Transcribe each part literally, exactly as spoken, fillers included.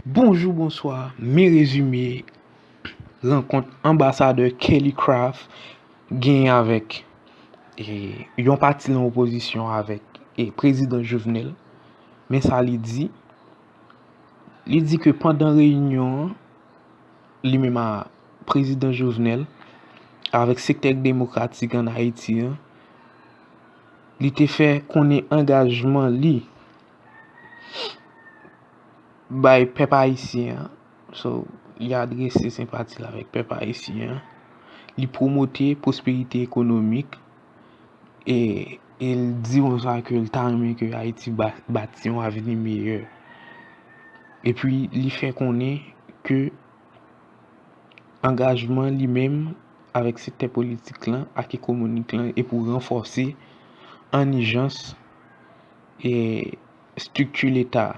Bonjou, bonswa. Men rezime rankont anbasadè Kelly Craft genyen avèk, e, yon pati nan opozisyon avèk, e, prezidan Jovenel. Men sa li di. Li di ke pandan reyinyon an, li menm a prezidan Jovenel avèk sektè demokratik ann Ayiti an, li te fè konnen angajman li bay pèp ayisyen an. So, li adrese senpati l avèk pèp ayisyen an. Li pwomote pwosperite ekonomik e, e l di konsa ke l ta renmen ke Ayiti ba, bati yon avni meyè. Epi li fè konnen ke angajman li menm avèk sektè politik lan ak ekonomik lan e pou ranfòse an ijans e estrikti Leta a.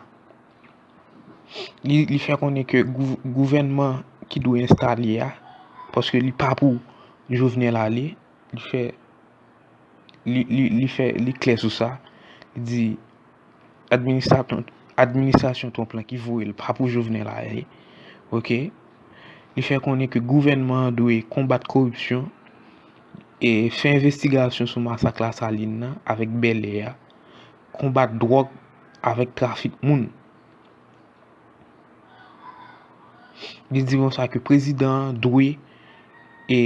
Li, li fè konnen ke gou, gouvènman ki dwe enstale a, paske li pa pou Jovenel ale, li fè, li, li, li fè, li klè sou sa. Li di administrasyon, administrasyon Trump lan ki voye l pa pou Jovenel ale. Oke? Li fè konnen ke gouvènman an dwe konbat koripsyon e fè envestigasyon sou masak Lasalin nan avèk Bèlè a, konbat dwòg avèk trafik moun. Li di konsa ke prezidan an dwe e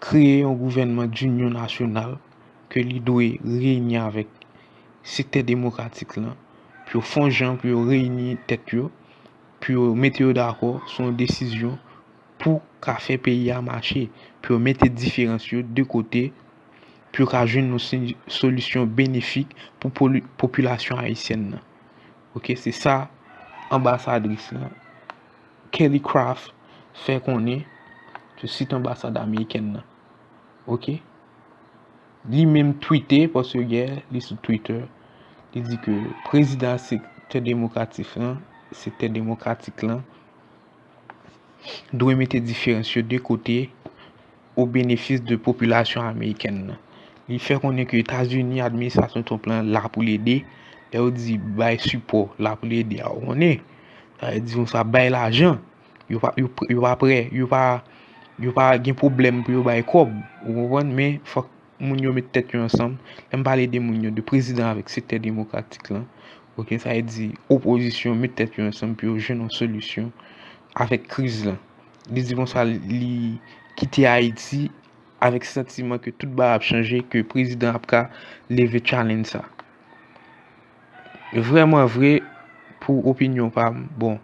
kreye yon gouvènman dinyon nasyonal, ke li dwe reyini avèk sektè demokratik lan, pou yo fè yon jan, pou yo reyini tèt yo, pou yo mete yo dakò sou yon desizyon pou ka fè peyi a mache, pou yo mete diferans yo de kote, pou yo ka jwenn yon si, solisyon benefik pou poli, popilasyon ayisyèn nan. Oke, se sa anbasadris lan, Kelly Craft, fè konnen sou sit anbasad amerikèn nan. Oke? Li menm twite, paske yè, li sou Twitter, li di ke prezidan sektè demokratik lan, sektè demokratik lan, dwe mete diferans yo de kote o benefis de popilasyon amerikèn nan. Li fè konnen ke Etazini, administrasyon Trump lan, la pou l ede. Lè yo di bay sipò, la pou l ede a, ou konnen. Sa vle di konsa, bay lajan. Yo pa, yo, yo pa prè, yo pa, yo pa gen pwoblèm pou yo bay kòb. Ou konprann? Men fòk moun yo met tèt yo ansanm. Lè m pale de moun yo, de prezidan avèk sektè demokratik lan. Oke, sa vle di opozisyon met tèt yo ansanm pou yo jwenn yon solisyon avèk kriz lan. Li di konsa, li kite Ayiti avèk santiman ke tout bagay ap chanje, ke prezidan ap ka leve challenge sa. Vrèman vre, pou opinyon pa m, bon,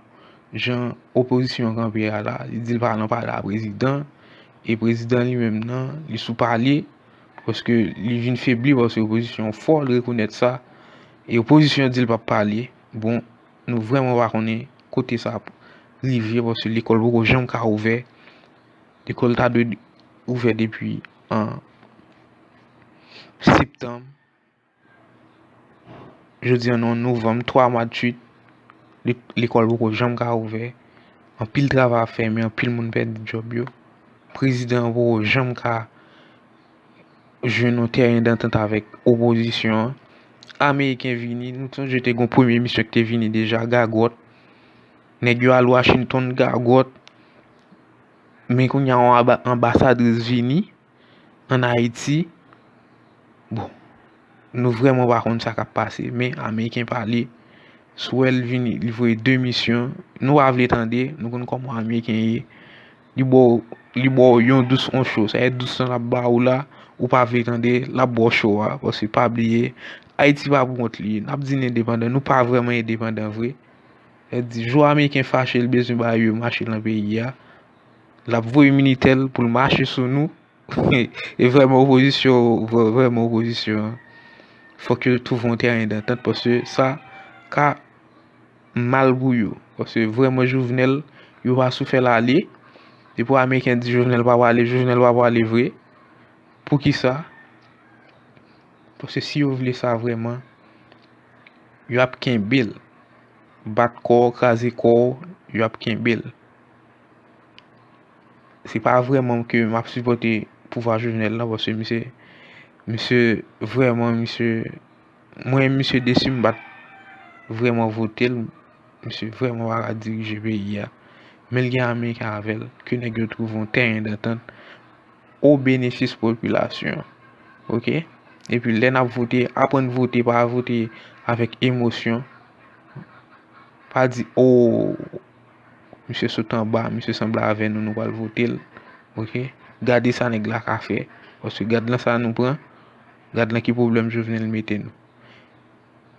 jan opozisyon an kanpe a la, li di l pa nan pale a prezidan, e prezidan li menm nan, li sou pale, paske li vin febli, paske opozisyon fò, li rekonèt sa, e opozisyon di l p ap pale. Bon, nou vrèman pa konnen kote sa ap rive, paske lekòl poko janm ka ouvè. Lekòl ta dwe ouvè depi an septanm. Jodi a nou an novanm, twa mwa de swit, le, lekòl poko janm ka ouvè. Anpil travay ap fèmen, anpil moun pèdi djòb yo. Prezidan an poko janm ka jwenn yon tèren dantant avèk opozisyon an. Ameriken vini, nou sonje te gen yon premye misyon ki te vini deja, gagòt. Nèg yo al Washington, gagòt. Men kounye a yon aba, anbasadris vini ann Ayiti. Bon, nou vrèman pa konn sa k ap pase, men Ameriken pale. Swè l vini, li voye de misyon. Nou pa vle tande, nou konn kòman Ameriken ye. Li ba w, li ba w yon dous, yon cho. Sa e dous lan l ap ba ou la, ou pa vle tande, l ap ba w cho a. Paske pa bliye, Ayiti pa pou kont li. N ap di n endepandan, nou pa vrèman endepandan vre. Sa vle di, jou Ameriken fache, l bezwen ba yo mache nan peyi a. L ap voye militè l pou l mache sou nou. E vrèman opozisyon, vrè-, vrèman opozisyon an. Fòk yo twouve yon tèren dantant paske sa ka mal pou yo. Paske vrèman Jovenel, yo pa sou fè l ale. Depi Ameriken di Jovenel pa prale, Jovenel pa prale vre. Poukisa? Paske si yo vle sa vrèman, yo ap kenbe l. Bat kò w, kraze kò w, yo ap kenbe l. Se pa vrèman ke m ap sipòte pouvwa Jovenel la, paske misye, misye vrèman, misye, mwen, misye desi, m pa t vrèman vote l. misye vrèman pa ka dirije peyi a, men l gen Ameriken avè l, ke nèg yo twouve yon tèren dantant o benefis popilasyon an. Oke? Epi lè n ap vote, aprann vote, pa vote avèk emosyon. Pa di, "O, misye sot anba, misye sanble avè nou, nou pral vote l." Oke? Gade sa nèg la ka fè. Paske gad lan sa nou pran, gad lan ki pwoblèm Jovenel mete nou.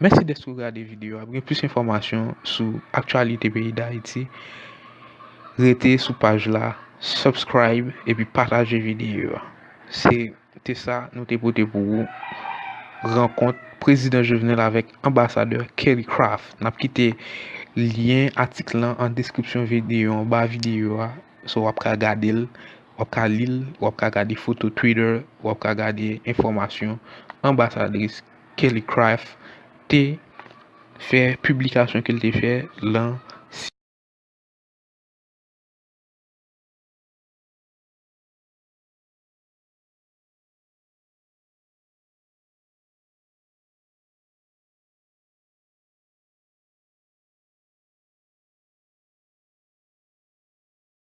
Mèsi dèske w gade videyo a. Pou gen plis enfòmasyon sou aktyalite peyi Dayiti, rete sou paj la, subscribe epi pataje videyo a. Se te sa nou te pote pou ou. Rankont Prezidan Jovenel avèk Anbasadè Kelly Craft. N ap kite lyen atik lan an deskripsyon videyo, anba videyo a. So, w ap ka gade l, w ap ka li l, w ap ka gade foto Twitter, w ap ka gade enfòmasyon Anbasadris Kelly Craft te fè, piblikasyon ke l te fè lan